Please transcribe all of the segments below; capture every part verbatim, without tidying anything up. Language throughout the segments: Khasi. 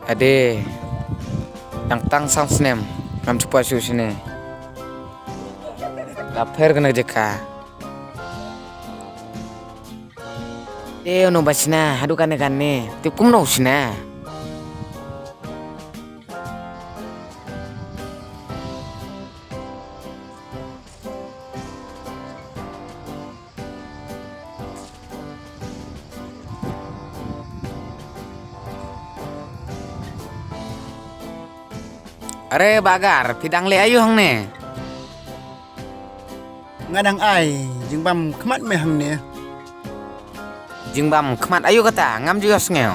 Ade, dang tang san snem ngam ju poi shuh shane. La pher kane ka jaka. Te uno ba shna haduh kane kane, tip kumno u shna. Are Bah Gar, phi dang leh aïu hangne? Nga dang ai jingbam khmat me hangne. Jingbam khmat aïu kata, ngam ju ïohsngew.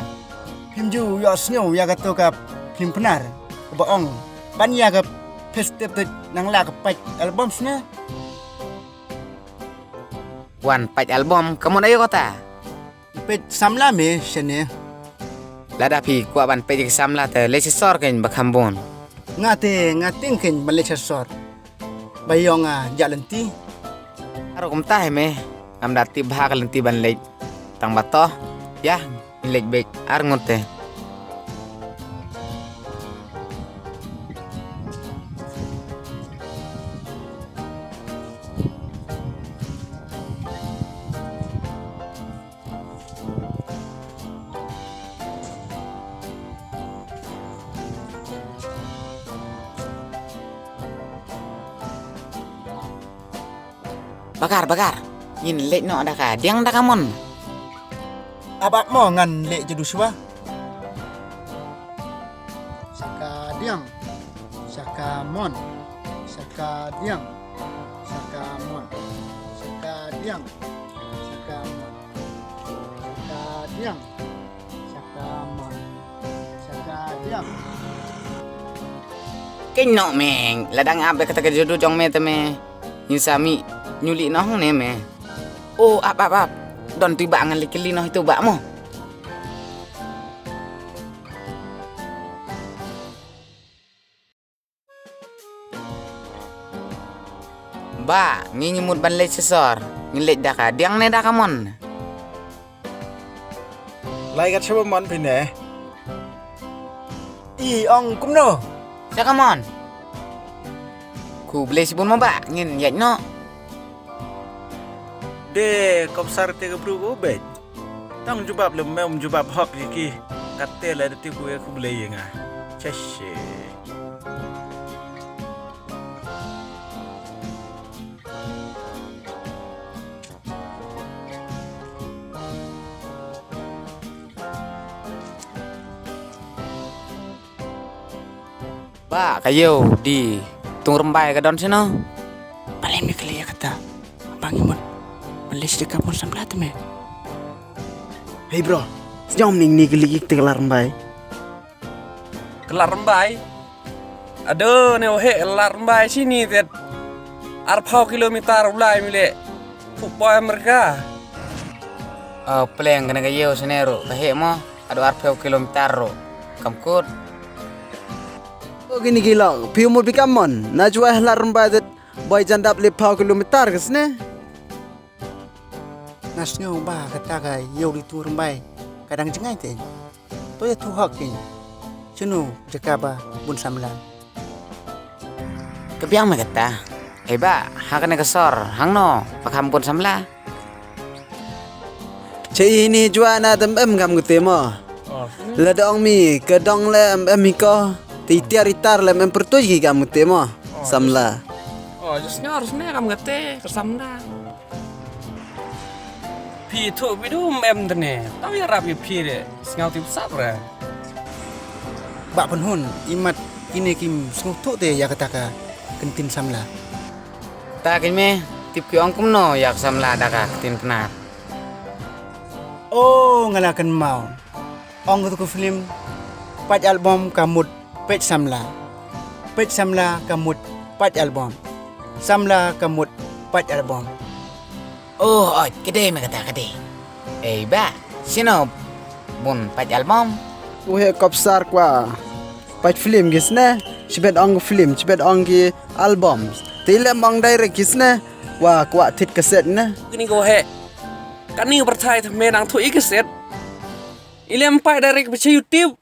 Phim ju ïohsngew ïa kato ka phlim Pnar kaba ong ban ïa ka pestep te nang la ka pait album sne. Wan pait album, ka mut aïu kata? Peit samla me shane. Lada phi kwah ban peit ki samla te leit sha sor kein ba kham bun. Nga te nga tieng kein ban leit sha sor. Ba ïong nga jah lynti. Aro kumta hi me. Ngam da tip bha ka lynti ban leit. Tang ba toh. Ïa, leit beit ar ngut te. Bakar, bakar. Ngin leit noh da ka diang da ka mon. Abak mo ngan leit jadu shuwa. Sha ka diang, sha ka mon, sha ka diang, sha ka mon, sha ka diang, sha ka mon, sha ka diang, sha ka mon, sha ka diang. Keiñ noh me, la dang ap kata ka jadu jong me te me. Ngin sa mih ñiuh lih noh ne me. O ap ap ap. Don tu ba ngan leit kylli noh itu ba mo. Ba, ngi ngi mut ban leit sha sor. Ngin leit da ka diang ne da ka mon. Lai kat shaba mon phi ne. I ong kumno? Sha ka mon. Khublei shibun mo ba, ngin ïaid noh. De kop sar te ka bru ko bej. Tang jubab le mem jubab hok ïa ki. Kat te la de ti ku ïa khublei ïa nga. Chashe. Ba ka ïew di tung rymbai ka don sino. Balei me kylli ïa kata? Ba ngi mut ban leit sha ka bun samla te me. Hei bro, sñiaw mynne kylli ïa kata ka lad rymbai. Ka lad rymbai. Ado ne wahe ka lad rymbai sini tet. Arphaw kilometer u lai mile. Football America. Pleng kane ka ïew sene ruh ka heh mo. Ado arphew kilometer ruh kam kut. O kini ki long phi mut phi kam mon na jwai ha lad rymbai tet. Boi jan dap liphew kilometer ka sne. Nga sngew ba kata ka ïew di tu rymbai ka dang jngai te. To ïathuh hok ïa ngi. Shano jaka ba bun samla? Ka biang me kata. Ei ba, ha kane ka sor hangno ba kham bun samla? Cha i hini jua na dam em kam kute mo. Lada ong mi ka dong le em em hi ko. Te i tiar i tar le em em pyrtuit ki kam kute mo. Samla. Oh, just ngar sne kam kate ka samla. Phi thuh phi dum em tene. Tau ïarap ïa phi de. Sngewtip sap re. Bah Pynhun, imat kine kim sngewthuh te ïa kata ka ktien samla. Ta kine tip ki ong kumno ïa ka samla da ka ktien Pnar. Oh, nga la kynmaw. Ong katu ka film, pait album ka mut peit samla. Peit samla ka mut pait album. Samla ka mut Pait album. Oh, oi, ka dei me kata ka dei. Ei ba, shino bun pait album? U heh kopsar kwah pait film ki sne, shibet ong ki film, shibet ong ki album. Te i lem ong direct ki sne, wa kwah thied cassette ne. Kini ko heh. Kani ka pyrthai thymme nang thuh i cassette. I lem pait direct ba sha YouTube.